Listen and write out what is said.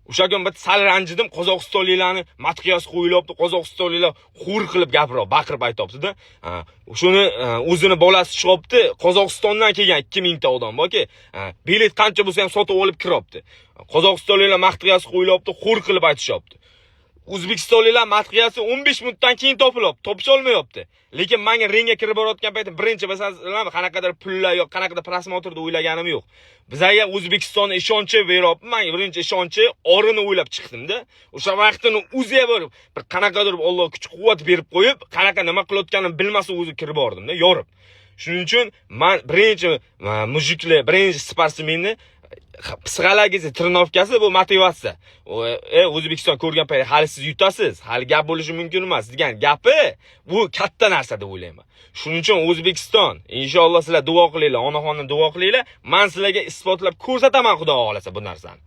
O'sha kun bir sal ranjidim, qozog'istonliklarni madhiyasi qo'yilyapti, qozog'istonliklar xur qilib gapirib, baqirib aytyapti-da. Ha, shuni o'zini bolasi chiqyapti, Qozog'istondan kelgan 2000 ta odam borki, ha, bilet qancha bo'lsa ham sotib olib kiryapti. Qozog'istonliklar madhiyasi qo'yilyapti, xur qilib aytishyapti. O'zbekistonliklar madhiyasi 15 minutdan keyin topilyapti, topisha olmayapti. Lekin menga ringga kirib borayotgan paytim birinchi bilasizlarmi, qanaqadir pullar yo'q, qanaqadir просмотр da o'ylaganim yo'q. Bizlarga O'zbekiston ishonchi beryapti, menga birinchi ishonchi orini o'ylab chiqdim-da. O'sha vaqtini o'ziga bir qanaqadir Alloh kuch-quvvat berib qo'yib, qanaqa nima qilayotganimni bilmasa o'zi kirib bordim-da, yorib. Shuning uchun men birinchi мужик lar, birinchi sportsmenni psixologiyasi, тренировка si bu motivatsiya. O'zbekiston ko'rgan payt hali siz yutasiz, hali gap bo'lishi mumkin emas degan gapi bu katta narsa deb o'ylayman. Shuning uchun O'zbekiston, inshaalloh sizlar duo qilinglar, onaxondan duo qilinglar, men sizlarga isbotlab ko'rsataman, Xudo xohlasa, bu narsani.